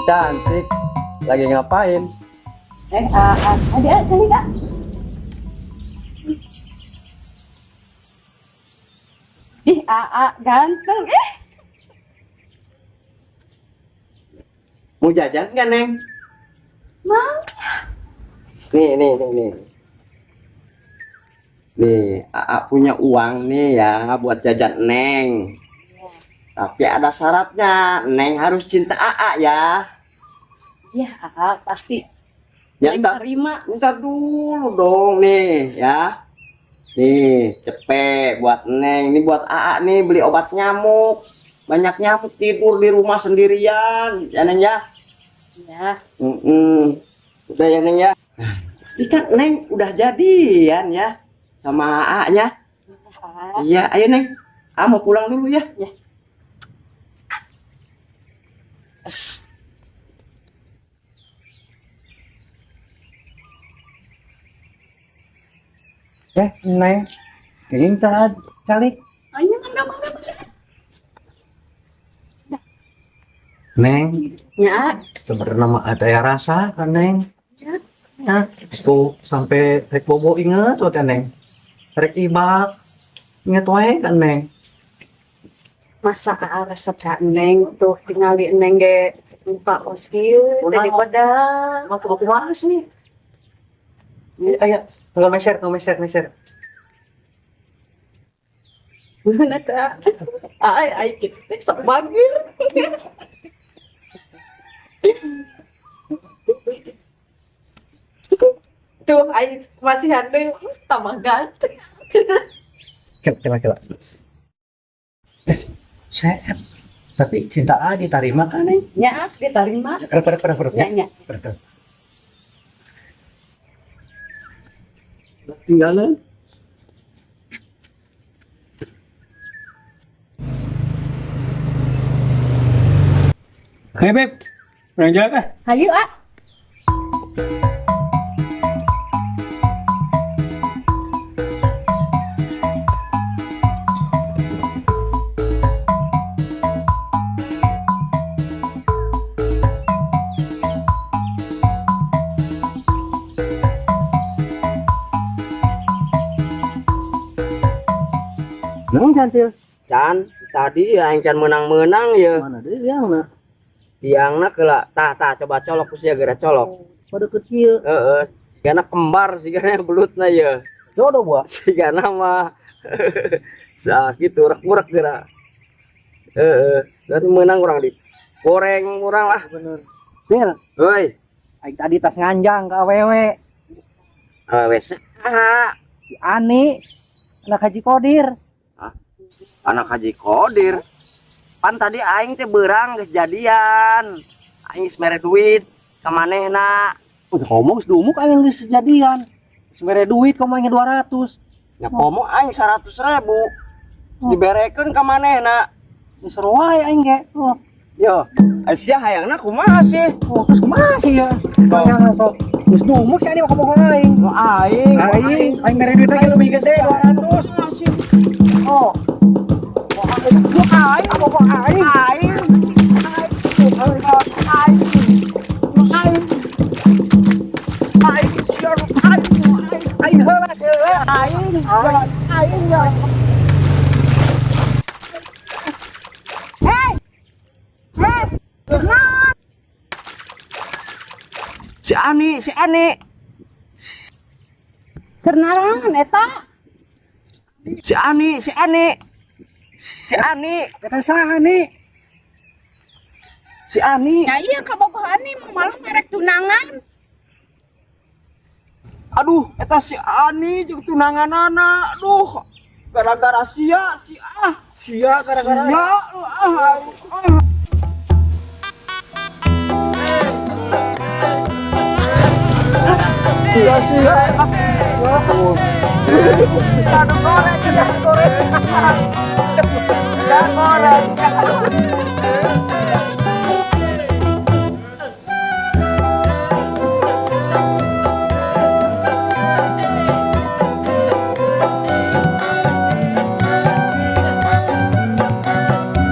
Cantik. Lagi ngapain? Adik, ah, cari kak. Ih, AA ganteng. Eh. Mau jajan nggak, Neng? Mau. Nih, nih, nih, nih. Nih, AA punya uang nih ya buat jajan Neng. Tapi ada syaratnya, Neng harus cinta AA ya. Iya, AA pasti. Ya, Neng ntar, terima. Ntar dulu dong nih ya. Nih, cepet buat Neng. Ini buat AA nih, beli obat nyamuk. Banyak nyamuk tidur di rumah sendirian. Ya, Neng ya. Iya. Udah ya, Neng ya. Nah, ini kan Neng udah jadian ya sama AA-nya. Iya, ayo Neng. AA mau pulang dulu ya. Ya. Neng, kayaknya calik. Oh iya, mangga, mangga, mangga. Neng, Ya. Sebenarnya mah ada ya rasa kan, Neng. Ya. Ya, tuh sampai rek bobo inget tuh kan, Neng. Rek ibak inget wae kan, Neng. Masa AA resep ka Neng tuh tingali Neng ge muka kos kieu daripada Emang kudu kumaha sih? Ayo, nggak meser, nggak meser, meser. Mana ta? Ay, ay, kita sok bagir. Tuh, ay, masih ada tambah ganteng. Kira, kira, kira. Saya, tapi cinta A diterima kan, Neng? Ya, diterima. Per, per, per, per, Ya, ya. Per, per. Tinggalan. Hei Beb, urang jalan ah. Hayu, ah. Neng cantil. Can, tadi ya yang can menang-menang ya. Mana deh yang na? Tiangna kela, tah tah coba colok usia geura colok. Pada kecil. Heeh. Sigana kembar sigana belutna ya. Jodoh buah. Sigana mah sakit urak-urak geura. Heeh, dan menang urang di goreng urang lah. Bener. Til. Hoi. Aing tadi tas nganjang ke awewe. Awewe saha? Si Ani, anak Haji Kodir. Hah? Anak Haji Kodir. Pan tadi aing teh beurang geus jadian. Aing geus mere duit ka manehna. Udah ngomong geus dumuk aing geus jadian. Geus mere duit ka manehna 200. Ya komo aing 100.000. Oh. Diberekeun ka manehna. Geus seru wae aing ge. Oh. Yo, sia hayangna kumaha sih? Oh, terus kumaha sih ya? Hayangna sok. Geus dumuk sia mah kabogoh aing. Oh, aing. Aing, aing mere duit lagi lebih gede 200. Oh. Aing, kabogoh aing. Aing. Aing. Aing. Aing. Aing. Aing heula teh. Aing. Aing. Hei. Hei. Si Ani, si Ani. Kenalan eta. Si Ani, si Ani. Si Ani. Eta saha nih? Si Ani. Ya iya kabogoh Ani malah merek tunangan. Aduh, eta si Ani jeung tunanganana. Aduh, gara-gara sia, si ah. Sia gara-gara. Sia, ah, ah. Sia, sia. Aduh, goreng, sudah goreng. Sudah goreng.